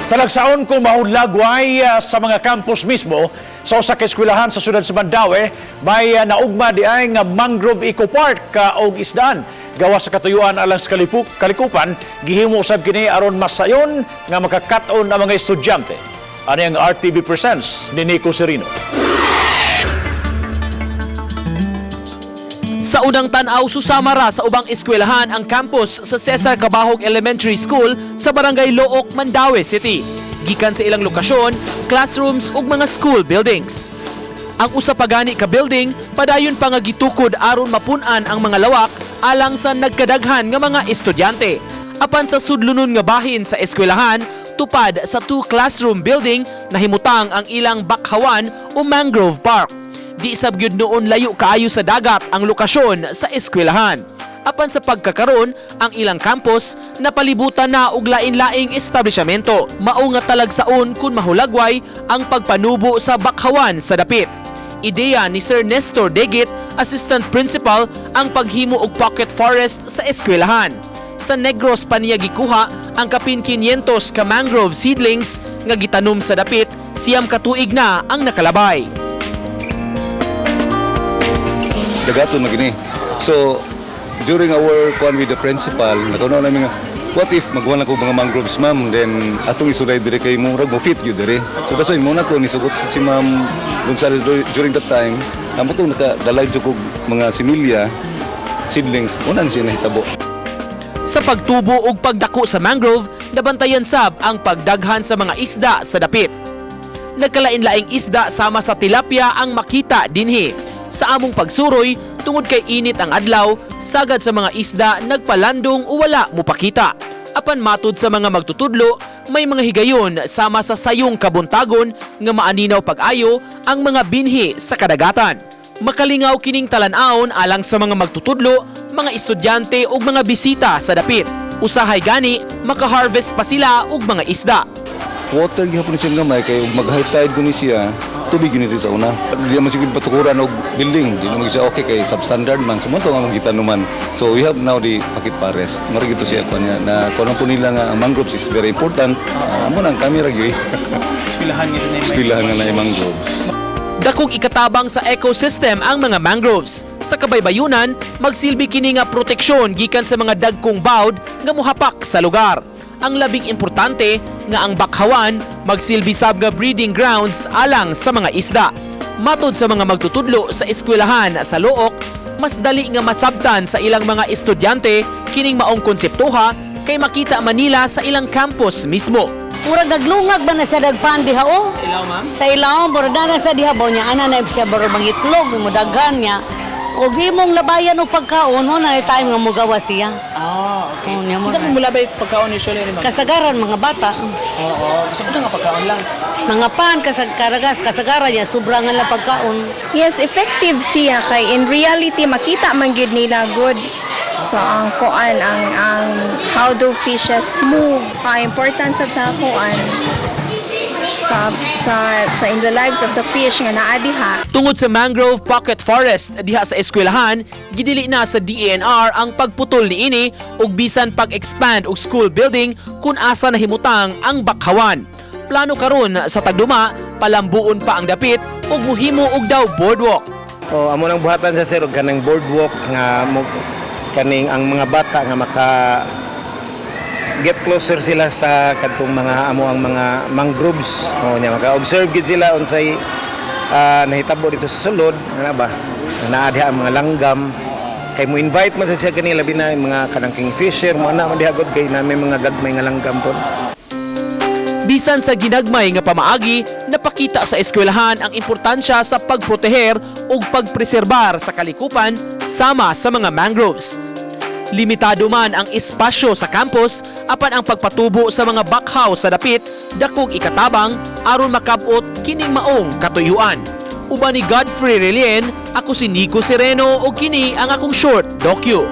Talagsaon kung mahulagway sa mga campus mismo sa usa ka eskwelahan sa syudad sa Mandaue, may naugma diay nga Mangrove Eco Park og isdaan. Gawa sa katuyuan alang sa kalikupan, gihimo usab kini aron masayon nga makakat-on ang mga estudyante. Ani ang RTV Presents ni Nico Serino. Sa unang tan-aw, susama ra sa ubang eskwelahan ang campus sa Cesar Cabahug Elementary School sa Barangay Looc, Mandaue City. Gikan sa ilang lokasyon, classrooms ug mga school buildings. Ang usa pa gani ka building padayon pa nga gitukod aron mapun-an ang mga lawak alang sa nagkadaghan nga mga estudyante. Apan sa sudlonon nga bahin sa eskwelahan, tupad sa two classroom building, nahimutang ang ilang bakhawan o mangrove park. Di sab gyud noon layo kaayo sa dagat ang lokasyon sa eskwelahan. Apan sa pagkakaron, ang ilang campus napalibutan na og lain-laing establishmento. Mao nga talagsaon kung mahulagway ang pagpanubo sa bakhawan sa dapit. Ideya ni Sir Nestor Degit, Assistant Principal, ang paghimo og pocket forest sa eskwelahan. Sa Negros pa niya gikuha ang kapin 500 ka mangrove seedlings nga gitanom sa dapit, 9 ka tuig na ang nakalabay. Dagaton na gini. So, during our kuan with the principal, nakauna namin nga, what if magkuha na ko mga mangroves, ma'am, then atong isulay dire kay mo, mo fit gyud dire. So that's why muna ko nisugot si Ma'am Gonzales during that time, amo to nakadala jud kog mga similya, seedlings, una na siya nahitabo. Sa pagtubo ug pagdako sa mangrove, nabantayan sab ang pagdaghan sa mga isda sa dapit. Nagkalain-laing isda sama sa tilapia ang makita dinhi. Sa among pagsuroy, tungod kay init ang adlaw, sagad sa mga isda nagpalandong o wala mopakita. Apan matud sa mga magtutudlo, may mga higayon sama sa sayong kabuntagon nga maaninaw pag-ayo ang mga binhi sa kadagatan. Makalingaw kining talan-awon alang sa mga magtutudlo, mga estudyante ug mga bisita sa dapit. Usahay gani, maka-harvest pa sila og mga isda. Water gihapon siya gamay kay ug mag high tide ko ni siya, tubig yun sa una. Di man siguro patukuran og building, di naman siya okay kay substandard man. So mo to nga makita naman. So we have now the pocket forest. Mara gito siya kuan nga na kuan po nila nga ang mangroves is very important. Amo nang kamera gyud. Eskwelahan nga na. Eskwelahan nga na mangroves. Dakong ikatabang sa ecosystem ang mga mangroves. Sa kabaybayunan, magsilbi kini nga proteksyon gikan sa mga dagkong bawd nga muhapak sa lugar. Ang labing importante nga ang bakhawan magsilbi sab nga breeding grounds alang sa mga isda. Matod sa mga magtutudlo sa eskwelahan sa Looc, mas dali nga masabtan sa ilang mga estudyante kining maong konseptoha kay makita man nila sa ilang campus mismo. Murag naglungag ba na sa dagpan diha oh? Ilaw, ma'am? Sa ilaw, murag na sa diha ba niya ana na siya baro mangitlog mo daghan niya. Og imong labayan og pagkaon mo na time nga mugawa siya. Ah, okay. Oo, niya mo Kinsa na. mo mulabay pagkaon usually ni ma'am? Kasagaran mga bata, Oo. Gusto ko nga pagkaon lang. Mga pan kasag karagas kasagaran niya sobra nga lang pagkaon. Yes, effective siya kay in reality makita man gyud nila good. So ang kuan ang how do fishes move, ang importance sa kuan sa sa sa in the lives of the fish nga naa diha. Tungod sa mangrove pocket forest diha sa eskwelahan, gidili na sa DENR ang pagputol niini ug bisan pag-expand og school building kung asa nahimutang ang bakhawan. Plano karon sa tagduma, palambuon pa ang dapit ug muhimo og daw boardwalk. O amo nang buhatan sa sir og kanang boardwalk nga mo, kaning ang mga bata nga maka get closer sila sa kadtong mga amo ang mga mangroves. O nya maka-observe gid sila unsay nahitabo dito sa sulod nga ba nga naa diha ang mga langgam kay mo invite man sa siya kani, labi na yung mga kanang kingfisher mo ana man diha gud kay na may mga gagmay nga langgam po. Bisan sa ginagmay nga pamaagi, napakita sa eskwelahan ang importansya sa pagproteher ug pagpreserbar sa kalikupan sama sa mga mangroves. Limitado man ang espasyo sa campus, apan ang pagpatubo sa mga bakhaw sa dapit dakog ikatabang aron makabot kining maong katuyuan. Uban ni Godfrey Relien, ako si Nico Sereno ug kini ang akong short docu.